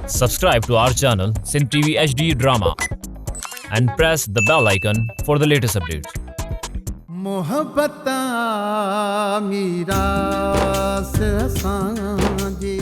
Subscribe to our channel Sindh TV HD Drama and press the bell icon for the latest updates. محبت آ ميراث اسان جي.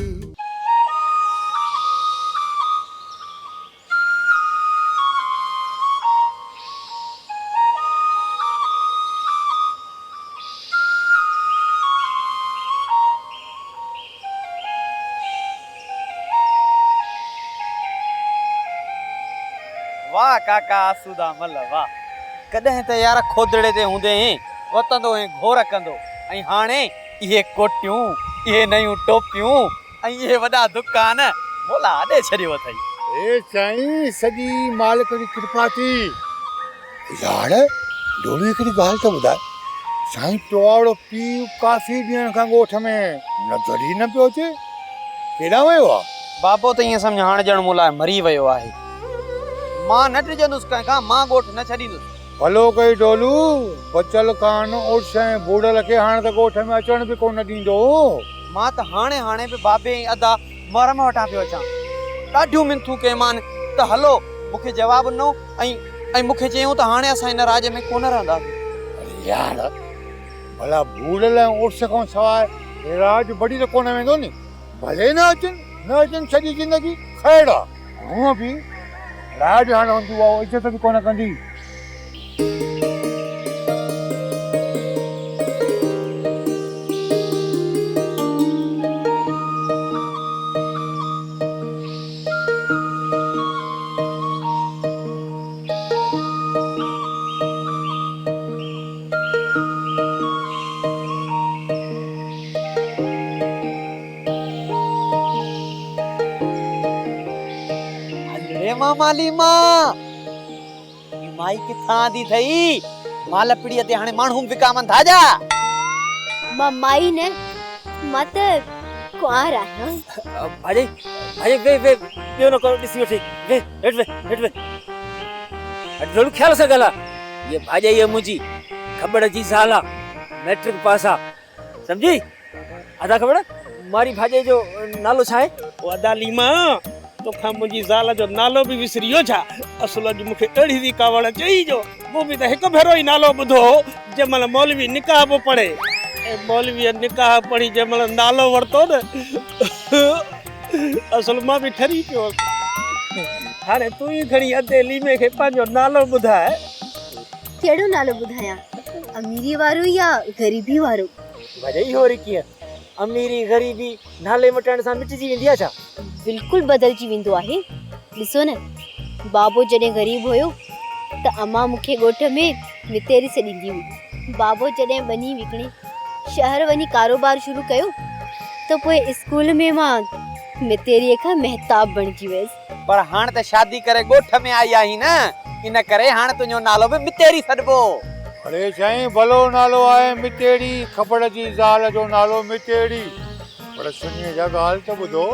واهه ڪاڪا آسودا مل واهه. ڪڏهن ته يار کودڙي تي هوندي هين وتندو هين گهور ڪندو ۽ هاڻي اهي ڪوٽيون، اهي نيون ٽوپيون ۽ اهي وڏا دڪان مولا اڏي ڇڏيو اٿئي. اي سائين سڄي مالڪ جي ڪرپا ٿي. يار ڍولي هڪڙي ڳالهه ته ٻڌاء. سائين ٽواڙو پيء ڪافي ڏينهن کان ڳوٺ ۾ نظر ئي نه پيو اچي. ڪيڏانهن ويو آ؟ بابو ته ائين سمجهه هاڻ ڄڻ مون لاء مري ويو آهي. مان نه ڊڄندس ڪنهن کان، مان ڳوٺ نه ڇڏيندس. ڀلو ڪئي ڍولو، بچل خان عرس ۽ ڀوڙل کي هاڻ ته ڳوٺ ۾ اچڻ به ڪونه ڏيندو. مان ته هاڻي هاڻي به بابي ۽ ادا محرم وٽان پيو اچان. ڏاڍيون منٿون ڪيمان ته هلو، مون کي جواب ڏنو ۽ ۽ مون کي چيائون ته هاڻي اسان هن راڄ ۾ ڪونه رهنداسين. اڙي يار، ڀلا ڀوڙل ۽ عرس کان سواء راڄ بڙي ته ڪونه ويندو ني. ڀلي نه اچن، نه اچن سڄي زندگي، خير آ. هونء به راڄ هاڻ هوندي اها عزت به ڪونه ڪندي. هلڙي ماما ليما، هي مائي ڪٿان آندي اٿئي؟ مال پڙيء تي هاڻي ماڻهو به وڪامن ٿا ڇا؟ مان مائي نه، مان ته ڪنوار آهيان. ڀاڄائي، ڀاڄائي ويهه ويهه، ٻيو نه ڪو ڏسي وٺي، ويهه هيٺ ويهه هيٺ ويهه. اڙي ڍولو خيال سان ڳالهاء، هيء ڀاڄائي آهي منهنجي، کٻڙ جي زال آ، مئٽرڪ پاس آ. سمجهي؟ ادا کبڙ، ماري ڀاڄائي جو نالو ڇا آهي؟ او ادا ليما، توکان منهنجي زال جو نالو به وسري ويو ڇا؟ اصل اڄ مون کي اهڙي ٿي ڪاوڙ اچي جو مون به ته هڪ ڀيرو ئي نالو ٻڌو هو، جنهن مهل مولوي نڪاح پيو پڙهي ۽ مولويء نڪاح پڙهي جنهن مهل نالو ورتو نه، اصل مان به ٺري پيو هوس. هاڻي تون ئي کڻي ادي ليمي کي پنهنجو نالو ٻڌاء. ڪهڙو نالو ٻڌايان؟ اميري وارو يا غريبي وارو؟ ڀڄئي اهو وري ڪيئن؟ اميري غريبي نالي مٽائڻ سان مٽجي ويندي آهي ڇا؟ بلڪل بدلجي ويندو آهي. ڏسو نه بابو جڏهن غريب هيو ته امان مون کي ڳوٺ ۾ متيري سڏيندي هئي. بابو جڏهن ٻني وڪڻي شهر وڃي ڪاروبار شروع ڪيو ته پوء اسڪول ۾ مان متيريء کان مهتاب بڻجي ويس. پر هاڻ ته شادي ڪري ڳوٺ ۾ آئي آهين نه، ان ڪري هاڻ تنهنجو نالو به متيري سڏبو. اڙي سائين ڀلو نالو آهي متيري، کٻڙ جي زال جو نالو متيري. پر سڃي جا ڳالهه ته ٻڌو.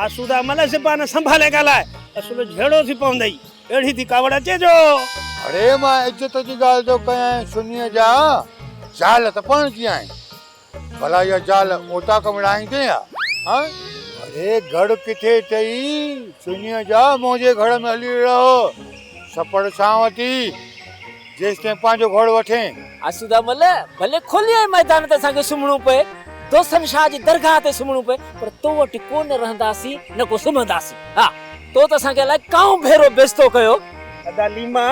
آسودا مل زبان سنڀالي ڳالهاء، اصل جهيڙو ٿي پوندئي، اهڙي ٿي ڪاوڙ اچي جو. اڙي مان عزت جي ڳالهه ٿو ڪيانء سڃي جا، زال ته پرڻجي آئين. ڀلا اها زال اوطاق ۾ رهائيندين ها؟ ها؟ اڙي گهڙ ڪٿي اٿئي؟ سڃيء جا منهنجي گهر ۾ هلي رهه. سپڙ سان وٺي جيستائين پنهنجو گهر وٺين. آسودا مل، ڀلي کليل ميدان تي اسان کي سمهڻو پئي، دوسن شاهه جي درگاهه تي سمهڻو پئي، پر تو وٽ ڪو نه رهنداسين نه ڪو سمهنداسين. ها، تو ته اسان کي الائي ڪائون ڀيرو بيستو ڪيو. ادا ليما،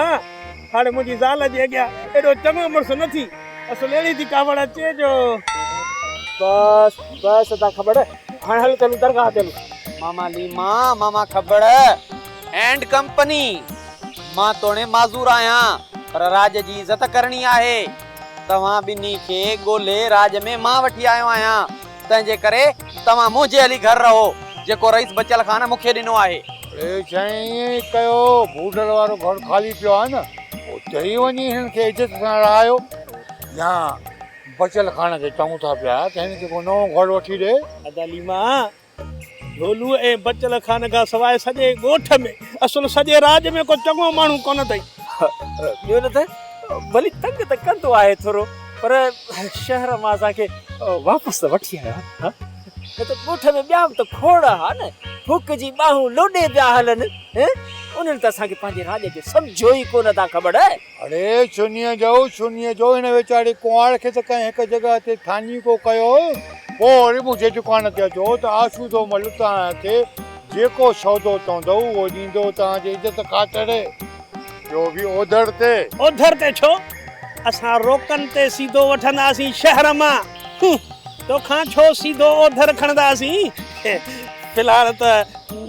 هاڻي منهنجي زال جي اڳيان ايڏو چڱو مڙس نه ٿي. اصل اهڙي ٿي ڪاوڙ اچي جو. بس بس ادا کٻڙ هاڻ هل ته هلون درگاهه تي هلون. ماما ليما، ماما کٻڙ اينڊ ڪمپني، مان توڻي معذور آهيان پر راڄ جي عزت ڪرڻي آهي. توهان ٻنهي کي ڳولي راڄ ۾ مان وٺي آيو آهيان، تنهن جي ڪري توهان منهنجي هلي گهر رهو، جيڪو رئيس بچل خان مون کي ڏنو آهي. اڙي سائين ائين ئي ڪيو، ڀوڏر وارو گهر خالي پيو آهي نه، اتي ئي وڃي هنن کي عزت سان رهايو يا بچل خان کي چئون ٿا پيا ته هن کي ڪو نئون گهر وٺي ڏي. ادا ليما، ڍولو ۽ بچل خان کان سواء سڄي ڳوٺ ۾، اصل سڄي راڄ ۾ ڪو چڱو ماڻهو ڪونه اٿئي. ٻيو نه ته ڀلي تنگ ته ڪندو آهي ٿورو، پر شهر مان اسان کي واپس ته وٺي آيو آهي. نه ته ڳوٺ ۾ ٻيا به ته کوڙ ها نه، ڦوڪجي ٻانهون لوڏي پيا هلن. انهن ته اسان کي پنهنجي راڄ جو سمجهيو ئي ڪونه ٿا کٻڙ. اڙي سنيء جو، سنيء جو، هن ويچاري ڪنوار کي ته ڪنهن هڪ جڳهه تي ٿاڃيڪو ڪيو، پوء وري منهنجي دڪان تي اچو ته آسودو مل توهان کي جيڪو سودو چوندؤ اهو ڏيندو توهان جي عزت خاطر، ٻيو به اوڌر تي. اوڌر تي ڇو؟ اسان روڪن تي سيڌو وٺنداسين شهر مان. هون، توکان ڇو سيڌو اوڌر کڻنداسين؟ في الحال ته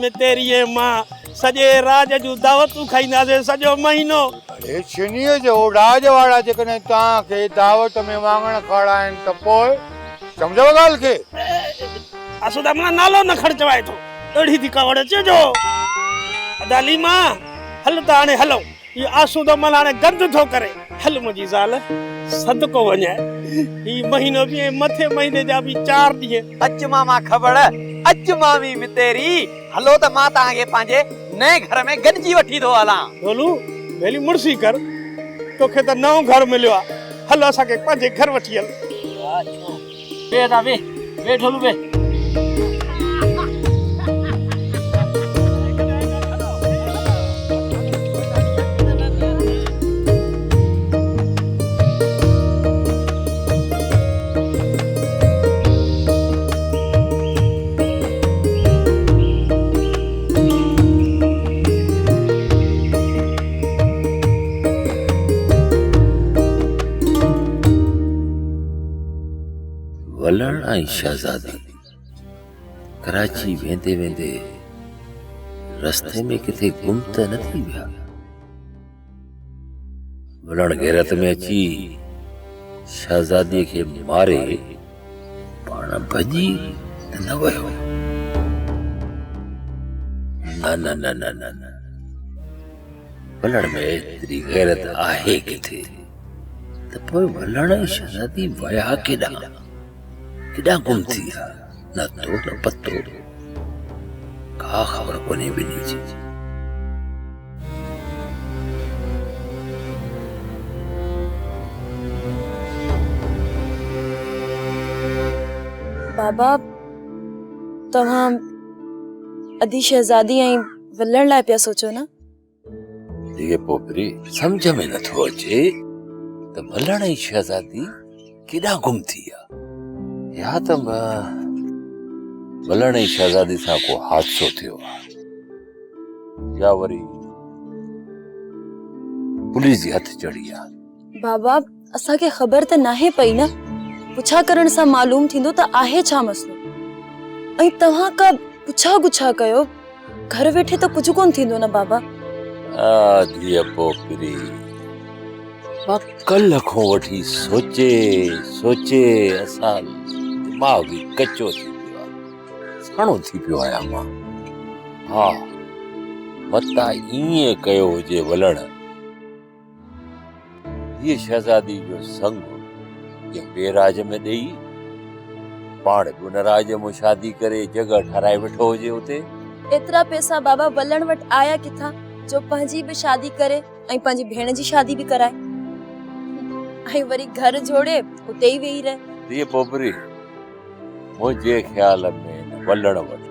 متيري ۽ مان سڄي راڄ جون دعوتون کائينداسين سڄو مهينو. اڙي ڇنيء جو راڄ وارا جيڪڏهن توهان کي دعوت ۾ واڱڻ کارائين ته پوء؟ سمجهو ڳالهه کي. آسودا مڙا نالو نه کڻ چوائي ٿو. اهڙي ٿي ڪاوڙ اچي جو. ادا ليما هل ته هاڻي هلون. هي آسودو مل هاڻي گند ٿو ڪري. هل منهنجي زال صدقو وڃائي. هي مهينو به ۽ مٿي مهيني جا به چار ڏينهن. اچ ماما کٻڙ، اچ مامي متيري، هلو ته مان توهان کي پنهنجي نئين گهر ۾ گڏجي وٺي ٿو هلان. ڍولو، ڀيلي مڙسي ڪر، توکي ته نئون گهر مليو آ، هل اسان کي پنهنجي گهر وٺي هل. ويهه ادا ويهه، ويهه ڍولو ويهه. ولڻ ۽ شهزادي ڪراچي ويندي ويندي رستي ۾ ڪٿي گم ته نه ٿي ويا. ولڻ غيرت ۾ اچي شهزادي کي ماري پاڻ ڀڄي ته نه ويو. نه نه نه نه نه نه ولڻ ۾ ايتري غيرت آهي ڪٿي؟ ته پوء ولڻ ۽ شهزادي ويا ڪيڏانهن؟ ڪيڏانهن گم ٿي ويا؟ نه اتو نه پتو، ڪا خبر ڪونهي ٻنهي جي. بابا توهان ادي شهزادي ۽ ولڻ لاء پيا سوچو نه؟ ڌيء پوپري سمجهه ۾ نٿو اچي ته ولڻ ۽ شهزادي ڪيڏانهن گم ٿي ويا يا ته ولڻ ۽ شهزادي سان ڪو حادثو ٿيو آهي يا وري پوليس جي هٿ چڙهي آهي. بابا اسان کي خبر ته ناهي پئي نه، پڇا ڪرڻ سان معلوم ٿيندو ته آهي ڇا مسئلو ۽ توهان ڪا پڇا ڳڇا ڪيو. گهر ويٺي ته ڪجهه ڪونه ٿيندو نه بابا. آ ڌيء پوپري، مان ڪلهه کان وٺي سوچي سوچي اسان دماغ ئي ڪچو ٿي پيو آ، ساڻو ٿي پيو آهيان مان. ها متان ائين ڪيو هجي ولڻ. هيء شهزادي جو سڱ ڪنهن ٻئي راڄ ۾ ڏيئي، پاڻ به ان راڄ مان شادي ڪري جڳهه ٺهرائي ويٺو هجي اتي. ايترا پئسا بابا ولڻ وٽ آيا ڪٿان جو پنهنجي به شادي ڪري ۽ پنهنجي ڀيڻ جي شادي به ڪرائي ۽ وري گهر جوڙي اتي ئي ويهي رهي. ڌيء پوپري، منهنجي خيال ۾ هن ولڻ وٽ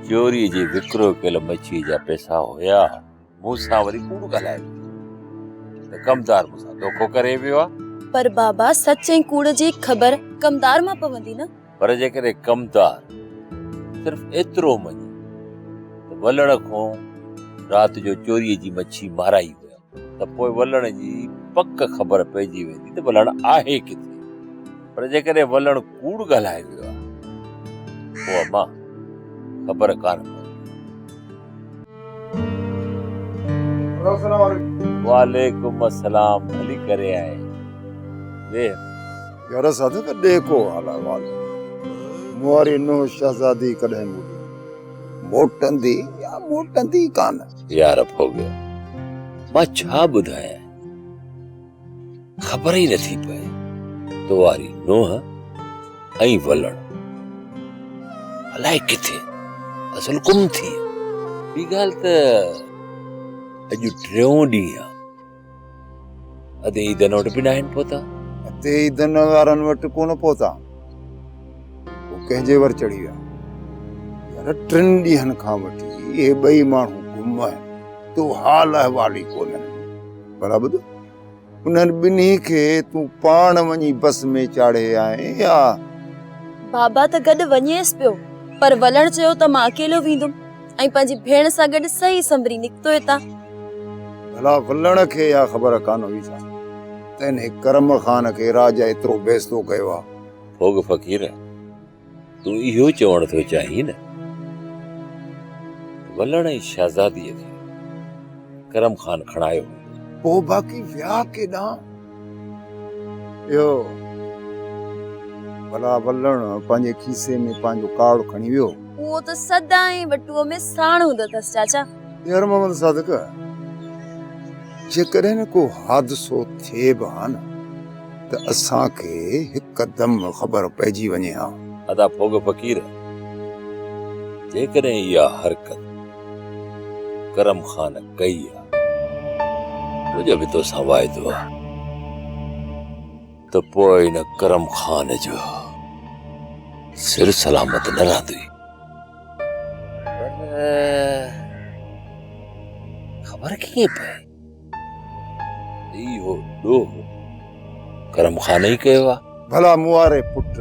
چوريء جي وڪرو ڪيل مڇيء جا پئسا هيا. مون سان وري ڪوڙ ڳالهائي ويو ته ڪمدار مون سان دوکو ڪري ويو آ. پر بابا سچ ۽ ڪوڙ جي خبر ڪمدار مان پوندي نه. پر جيڪڏهن ڪمدار صرف ايترو مڃي ته ولڻ کان رات جو چوريء جي مڇي مارائي ويم ته پوء ولڻ جي پڪ خبر پئجي ويندي ته ولڻ آهي ڪٿي. پر جيڪڏهن ولڻ ڪوڙ ڳالهائي ويو آ پوء امان خبر ڪانه پوندي. وعليڪم السلام ڀلي ڪري آئين ويھ. يار صادق ڏي ڪو حال احوال مون واري نونهن شهزادي ڪڏهن مون ڏي موٽندي يا موٽندي ڪانه. يار ڦوڳيو مان ڇا ٻڌايانء خبر ئي نٿي پئي تو واري نونهن ۽ ولڻ الائي ڪٿي اصل گم ٿي. ٻي ڳالهه ته اڄ ٽيون ڏينهن آ ادي عيدن وٽ به ناهن پهتا. ادي عيدن وارن وٽ ڪونه پهتا. پوء ڪنهن جي ور چڙهي ويا؟ يار ٽن ڏينهن کان وٺي اهي ٻئي ماڻهو گم آهن، تو حال احوال ئي ڪونهن. ڀلا ٻڌ، انهن ٻنهي کي تون پاڻ وڃي بس ۾ چاڙهي آئين يا؟ بابا ته گڏ وڃيس پيو، پر ولڻ چيو ته مان اڪيلو ويندم ۽ پنهنجي ڀيڻ سان گڏ سهي سنڀري نڪتو هتان. ڀلا ولڻ کي اها خبر ڪانه هئي ڇا ته انهي ڪرم خان کي راجا ايترو بيستو ڪيو آ؟ ڦوڳ فقير، تون اهو چوڻ ٿو چاهين نه ته ولڻ ۽ شهزاديء کي ڪرم خان کڻايو هوندو. پوء باقي ويا ڪيڏانهن؟ اهو ڀلا ولڻ پنهنجي کيسي ۾ پنهنجو ڪارڊ کڻي ويو. اهو ته سدائين ٻٽوء ۾ ساڻ هوندو اٿس چاچا. يار محمد صادق، جيڪڏهن ڪو حادثو ٿئي به ها نه ته اسان کي هڪدم خبر پئجي وڃي ها. ادا ڦوڳ فقير، جيڪڏهن اها حرڪت ڪرم خان ڪئي آ، منهنجو به توسان واعدو آ ته پوء ان ڪرم خان جو سر سلامت نه رهندوئي. پر خبر ڪيئن پئي ته اهو ڏوهه ڪرم خان ئي ڪيو آ؟ ڀلا مون واري پٽ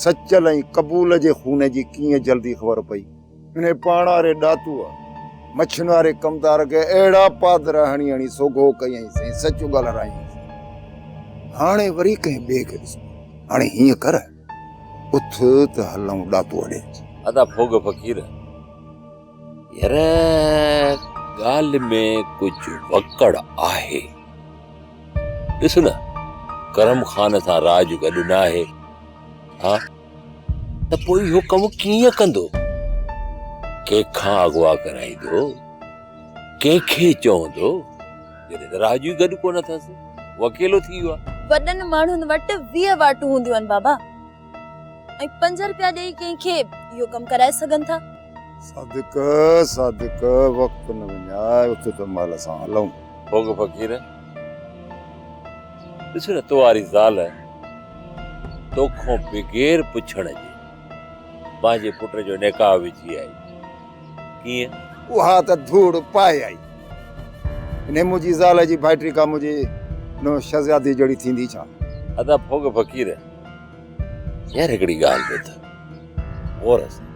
سچل ۽ قبول جي خون جي ڪيئن جلدي خبر پئي؟ انهي پاڻ واري ڏاتوء مڇين واري ڪمدار کي اهڙا پادر هڻي هڻي سوگهو ڪيائينسين، سچ ڳالهرايائينسين. هاڻي وري ڪنهن ٻئي کي ڏسبو. هاڻي هيئن ڪر. اٿ ته هلون ڏاتو ڏي. ادا ڦوڳ فقير يار ڳالهه ۾ ڪجهه وڪڙ آهي. ڏس نه ڪرم خان سان راڄ گڏ ناهي ها ته پوء اهو ڪم ڪيئن ڪندو؟ ڪنهن کان اغوا ڪرائيندو؟ ڪنهن کي چوندو؟ جڏهن ته راڄ ئي گڏ ڪونه اٿس، هو اڪيلو ٿي ويو آهي. وڏن ماڻهن وٽ 20 واٽون هونديون آهن بابا ۽ 5 رپيا ڏيئي ڪنهن کي اهو ڪم ڪرائي سگهن ٿا. صادق صادق وقت نه وڃاء اٿ ته مهل سان هلون. ڀوڳ فقير ڏس نه تو واري زال توکون بغير پڇڻ جي پنهنجي پٽ جو نڪاح وجهي آئي. ڪيئن؟ اها ته ڌوڙ پائي آئي. انهيء منهنجي زال جي ڀائٽي ڪا منهنجي نونهن شهزادي جهڙي ٿيندي ڇا؟ ادا ڦوڳ فقير، يار هڪڙي ڳالهه ٻڌ غور سان.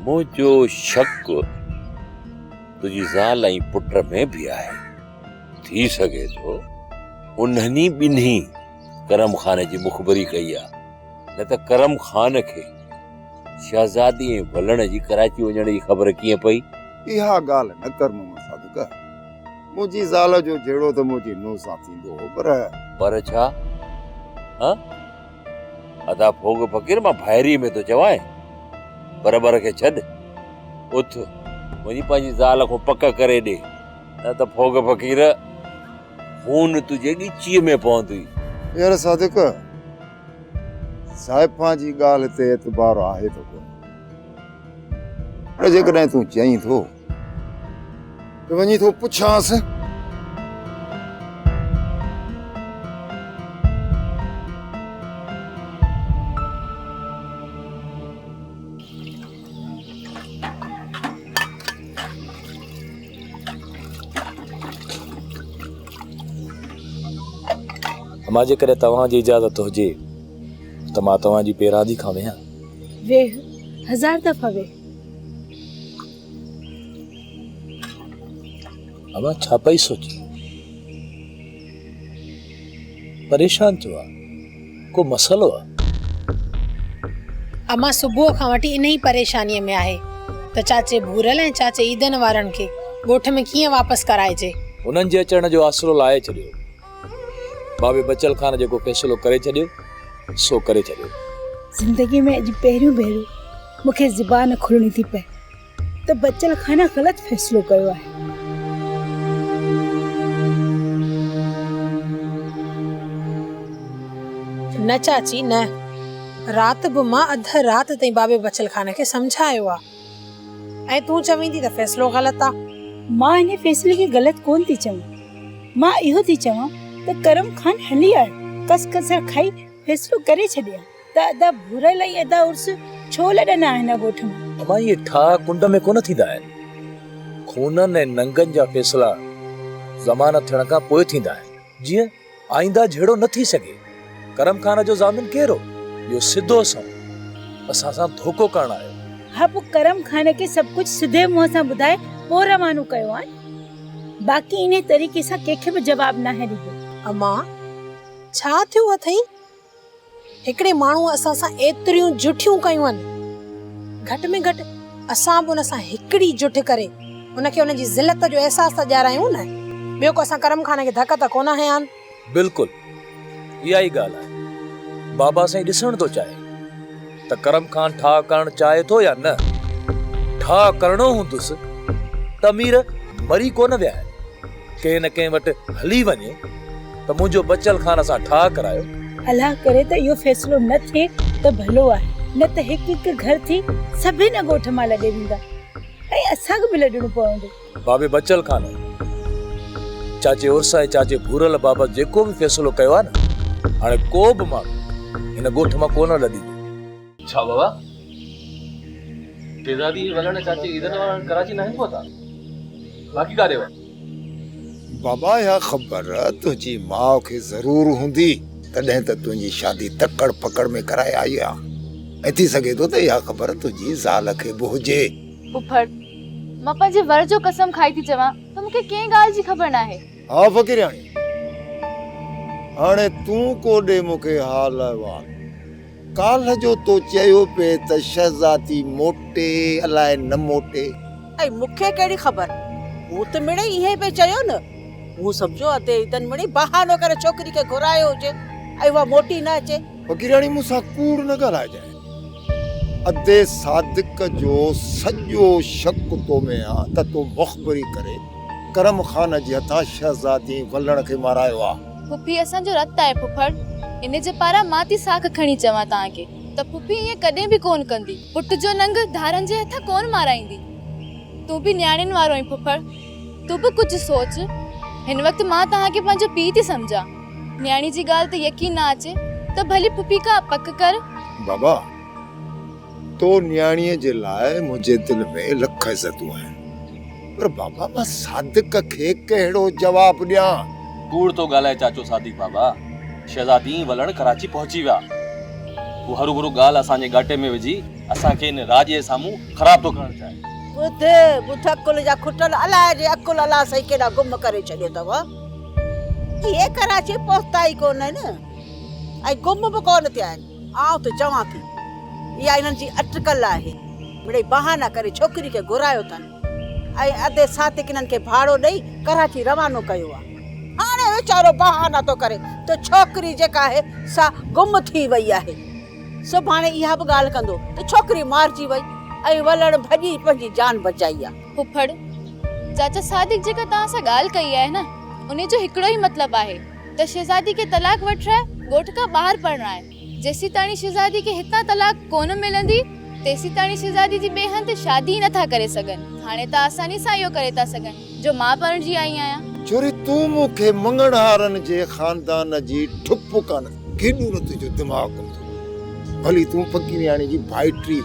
منهنجو شڪ تنهنجي زال ۽ پٽ ۾ به آهي. ٿي سگهي ٿو انهن ئي ٻنهي ڪرم خان جي مخبري ڪئي آهي، نه ته ڪرم خان کي شهزادي ۽ ولڻ جي ڪراچي وڃڻ جي خبر ڪيئن پئي؟ اها ڳالهه نه ڪر محمد صادق، منهنجي زال جو جهيڙو ته منهنجي نونهن سان ٿيندو هو پر. پر ڇا؟ ها؟ ادا ڦوڳ فقير مان ڀائريء ۾ ٿو چوانء، پر ٻر کي ڇڏ، اٿ وڃي پنهنجي زال کان پڪ ڪري ڏي، نه ته ڦوڳ فقير خون تنهنجي ڳچيء ۾ پوندوئي. يار صادق! زائفان جي ڳالهه تي اعتبار آهي ته ڪونه، پر جيڪڏهن تون چئين ٿو ته وڃي ٿو پڇانس. امان جيڪڏهن توهان جي اجازت هجي ته مان توهان جي پيراندي کان ويهان. ويهه، هزار دفعا ويهه. امان ڇا پئي سوچين؟ پريشان ٿيو آ، ڪو مسئلو آ؟ امان صبح کان وٺي انهي پريشانيء ۾ آهي ته چاچي ڀورل ۽ چاچي عيدن وارن کي ڳوٺ ۾ ڪيئن واپس ڪرائجي. انهن جي اچڻ جو آسرو لاهي ڇڏيو. بابي بچل خان جيڪو فيصلو ڪري ڇڏيو سو ڪري ڇڏيو. زندگيء ۾ اڄ پهريون ڀيرو مون کي زبان کولڻي ٿي پئي ته بچل خان غلط فيصلو ڪيو آهي. نه چاچي نه، رات به مان اڌ رات تائين بابي بچل خان کي سمجهايو آ ۽ تون چوين ٿي ته فيصلو غلط آ. مان انهي فيصلي کي غلط ڪونه ٿي چوان. مان اهو ٿي چوان ته ڪرم خان هلي آيو، ڪس ڪسر کائي فيصلو ڪري ڇڏي ها. ته ادا ڀورل ۽ ادا عرس ڇو لڏندا آهن ڳوٺ مان؟ امان اهي ٺاهه ڪنڊ ۾ ڪونه ٿيندا آهن. خونن ۽ ننگن جا فيصلا ضمانت ٿيڻ کان پوء ٿيندا آهن، جيئن آئنده جهيڙو نه ٿي سگهي. ڪرم خان جو ضامن ڪير هو؟ اهو سڌو سنئون اسان سان ڌوڪو ڪرڻ آيو. ها پوء ڪرم خان کي سڀ ڪجهه سڌي منهن سان ٻڌائي پوء روانو ڪيو آهي. باقي انهي طريقي سان ڪنهن کي به جواب ناهي ڏبو. امان ڇا ٿيو اٿئي؟ هڪڙي ماڻهوء اسان سان ايتريون جٺيون ڪيون آهن، گهٽ ۾ گهٽ اسان به ان سان هڪڙي جٺ ڪري ان کي ان جي ذلت جو احساس ته ڏيارايون نه. ٻيو ڪو اسان ڪرم خان کي ڌڪ ته ڪونه هنيا آهن. بلڪل اها ئي ڳالهه آهي. بابا سائين ڏسڻ ٿو چاهي ته ڪرم خان ٺاهه ڪرڻ چاهي ٿو يا نه. ٺاهه ڪرڻو هوندس ته امير مري ڪونه ويا آهن. ڪنهن نه ڪنهن وٽ هلي وڃي ته منهنجو بچل خان سان ٺاهه ڪرايو. الله ڪري ته اهو فيصلو نه ٿئي ته ڀلو آهي، نه ته هڪ هڪ گهر ٿي سڀئي نه ڳوٺ مان لڏي ويندا ۽ اسان کي به لڏڻو پوندو. بابي بچل خان چاچي عرس ۽ چاچي ڀورل بابت جيڪو به فيصلو ڪيو آهي نه، هاڻي ڪو به ماڻهو هن ڳوٺ مان ڪونه لڏيندو. ڇا بابا؟ شهزادي ۽ ولڻ چاچي عيدن وارن ڪراچي ناهن پهتا؟ باقي ڪاڏي ويا؟ بابا اها خبر تنهنجي ماء کي ضرور هوندي تڏهن ته تنهنجي شادي تڪڙ پڪڙ ۾ ڪرائي آئي آ ۽ ٿي سگهي ٿو ته اها خبر تنهنجي زال کي به هجي. پڦڙ، مان پنهنجي ور جو قسم کائي ٿي چوان ته مون کي ڪنهن ڳالهه جي خبر ناهي. ها فقيرياڻي، هاڻي تون ڪو ڏي مون کي حال احوال. ڪالهه جو تو چيو پئي ته شهزادي موٽي الائي نه موٽي. ۽ مون کي ڪهڙي خبر؟ مون ته مڙئي ائين پئي چيو نه. مون سمجهيو ادي عيدن مڙئي بهانو ڪري ڇوڪري کي گهرايو هجي ۽ اها موٽي نه اچي. فقيرياڻي مون سان ڪوڙ نه ڳالهائجانء. ادي صادق جو سڄو شڪ تو ۾ آ ته تو مخبري ڪري ڪرم خان جي هٿان شهزادي ولڻ کي مارايو آ. پڦي اسان جو رت آهي ڦڦڙ، ان جي پاران مان ٿي ساک کڻي چوان توهان کي ته پڦي ائين ڪڏهن به ڪونه ڪندي. پٽ جو ننگ ڌارن جي هٿان ڪونه مارائيندي. تون به نياڻين وارو آهين ڦڦڙ، تون به ڪجهه سوچ. هن وقت مان توهان کي پنهنجو پيء ٿي سمجهان. نياڻي جي ڳالهه تي يقين نه اچي ته ڀلي پڦي کان پڪ ڪر. بابا، تو نياڻيء جي لاء منهنجي دل ۾ لک عزتون آهن، پر بابا مان صادق کي ڪهڙو جواب ڏيان؟ ڪوڙ ٿو ڳالهائي چاچو صادق بابا، شهزادي ۽ ولڻ ڪراچي پهچي ويا. هو هروڀرو ڳالهه اسان جي ڳاٽي ۾ وجهي اسان کي ان راڄ جي سامهون خراب ٿو ڪرڻ چاهي. ٻڌ ٻڌ عقل جا کٽل الاء جي عقل الله سائين ڪيڏا گم ڪري ڇڏيو اٿو. اهي ڪراچي پهتا ئي ڪونهن ۽ گم به ڪونه ٿيا آهن. آئون ته چوان ٿي اها انهن جي اٽڪل آهي. مڙئي بهانا ڪري ڇوڪري کي گهرايو اٿن ۽ ادي صادق انهن کي ڀاڙو ڏئي ڪراچي روانو ڪيو آهي. هاڻي ويچارو بهانا ٿو ڪري ته ڇوڪري جيڪا آهي سا گم ٿي وئي آهي. سڀاڻي اها به ڳالهه ڪندو ته ڇوڪري مارجي وئي ۽ ولڻ ڀڄي پنهنجي جان بچائي آهي. ڦڦڙ، چاچا صادق جيڪا توهان سان ڳالهه ڪئي آهي نه انهي جو هڪڙو ئي مطلب آهي. ته شهزادي کي طلاق وٺرائي ڳوٺ کان ٻاهر پرڻائي. جيسيتاڻي شهزادي کي هتان طلاق ڪونه ملندي، تيسيتاڻي شهزادي جي ٻئي هنڌ شادي ئي نٿا ڪري سگهن. هاڻي ته آساني سان اهو ڪري ٿا سگهن، جو مان پرڻجي آئي آهيان. ڇوري تون مون کي مڱڻهارن جي خاندان جي ٺپ ڪانه ڪيڏو نه تنهنجو دماغ ڪم ٿو ڪري. ڀلي تون فقيرياڻي جي ڀائٽي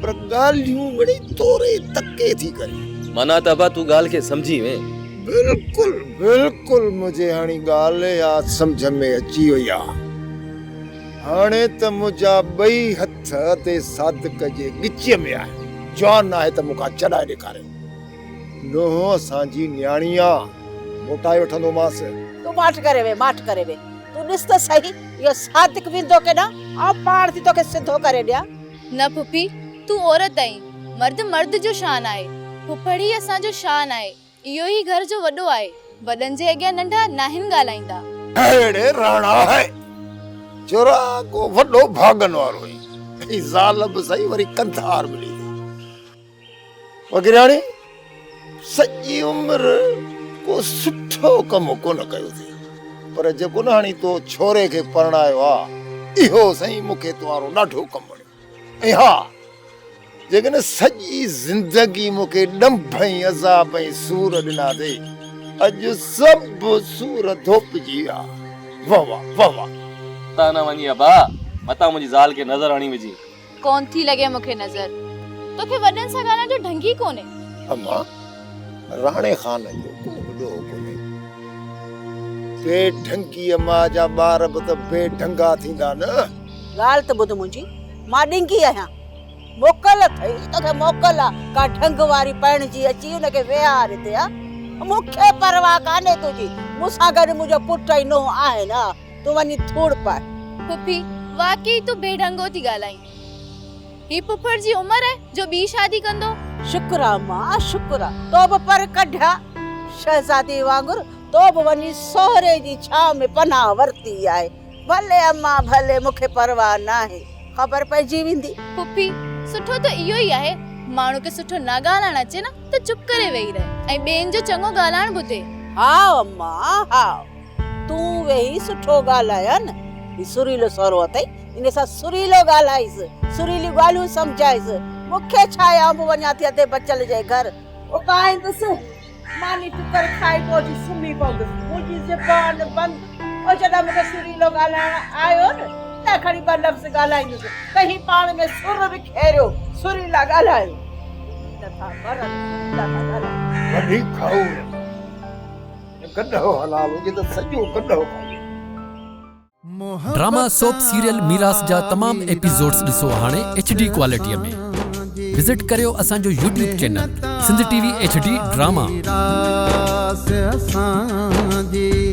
پر ڳالهيون مڙئي توري تڪي ٿي ڪرين. معنيٰ ته ابا تون ڳالهه کي سمجهي وئين. بلڪل بلڪل منهنجي هاڻي ڳالهه اها سمجهه ۾ اچي وئي آ. هاڻي ته منهنجا ٻئي هٿ ادي صادق جي ڳچيء ۾ آهن. جوان ناهي ته مون کان چڏائي ڏيکاري. نونهن اسان جي نياڻي آ، موٽائي وٺندومانس. تون ماٺ ڪري ويهه، ماٺ ڪري ويهه. تون ڏس ته سهي اهو صادق ويندو ڪيڏانهن، آئون پاڻ ٿي توکي سڌو ڪري ڏيان. نه پڦي، تون عورت آهين، مرد مرد جو شان آهي، پڦڙ ئي اسان جو شان آهي. اهو ئي گهر جو وڏو آهي. وڏن جي اڳيان ننڍا ناهن ڳالهائيندا. اهڙي راڻا هي چورا ڪو وڏو ڀاڳن وارو هي ۽ زال به سهي وري ڪنڌار ملي ٿي. وگرياڻي سڄي عمر ڪو سٺو ڪم ڪونه ڪيو ٿي پر جيڪو نه هاڻي تو ڇوري کي پرڻايو آ اهو سائين مون کي توهارو ڏاڍو ڪم وڻيو. ۽ ها، جيڪڏهن سڄي زندگي مون کي ڏنڀ ۽ عذاب ۽ سور ڏنا اٿئي، اڄ سڀ سور ڌوپجي ويا. وه واه، وه واه. تان نه وڃي ابا، متان منهنجي زال کي نظر هڻي وجهين. ڪونه ٿي لڳي مون کي نظر. توکي وڏن سان ڳالهائڻ جو ڍنگ ئي ڪونهي. امان، راڻي خان جو ڪو به ڏوهه ڪونهي. بي ڍنگيء ماء جا ٻار به ته بي ڍنگا ٿيندا نه. ڳالهه ته ٻڌ منهنجي، مان ڏنگي آهيان. موڪل اٿئي، توکي موڪل آ، ڪا ڍنگ واري پرڻجي اچي ان کي ويهار هتي ها. مون کي پرواهه ڪانهي تنهنجي، مون سان گڏ منهنجو پٽ ۽ نونهن آهن ها. تون وڃي ڌوڙ پاء. پڦي، واقعي تون بي ڍنگو ٿي ڳالهائين. هي پڦڙ جي عمر آهي جو ٻي شادي ڪندو. شڪر آ مان، شڪر آ. تو به پر ڪڍيا. شهزادي وانگر تو به وڃي سهري جي ڇانو ۾ پناهه ورتي آهي. ڀلي امان ڀلي، مون کي پرواهه ناهي. خبر پئجي ويندي. پڦي، سٺو ته اهو ئي آهي، ماڻهو کي سٺو نه ڳالهائڻ اچي نه ته چپ ڪري ويهي رهي ۽ ٻين جو چڱو ڳالهائڻ ٻڌي. هائو امان، هائو. تون ويهي سٺو ڳالهاء نه. هي سريلو سهرو اٿئي، ان سان سريلو ڳالهائيس، سريليون ڳالهيون سمجهائيس. مون کي ڇا آهي، آئون به وڃان ٿي ادي بچل جي گهر. اتان ايندس، ماني ٽڪر کائي پوء اچي سمهي پوندس. منهنجي زبان بند. پوء جڏهن مون کي سريلو ڳالهائڻ آيو نه، تڏهن کڻي ٻه لفظ ڳالهائيندس ته هي پاڻ ۾ سر وکيريو، سريلا ڳالهايو. نٿا مرن، سريلا ٿا ڳالهايو. وڏي کائو. گڏهه حلال هجي ته سڄو گڏهه کائي. ڊراما سوپ سيريل ميراث جا تمام ايپيسوڊز ڏسو هاڻي ايڇ ڊي ڪوالٽي ۾ وزٽ ڪريو اسان جو YouTube channel Sindh T V H D drama. ميراث اسان جي.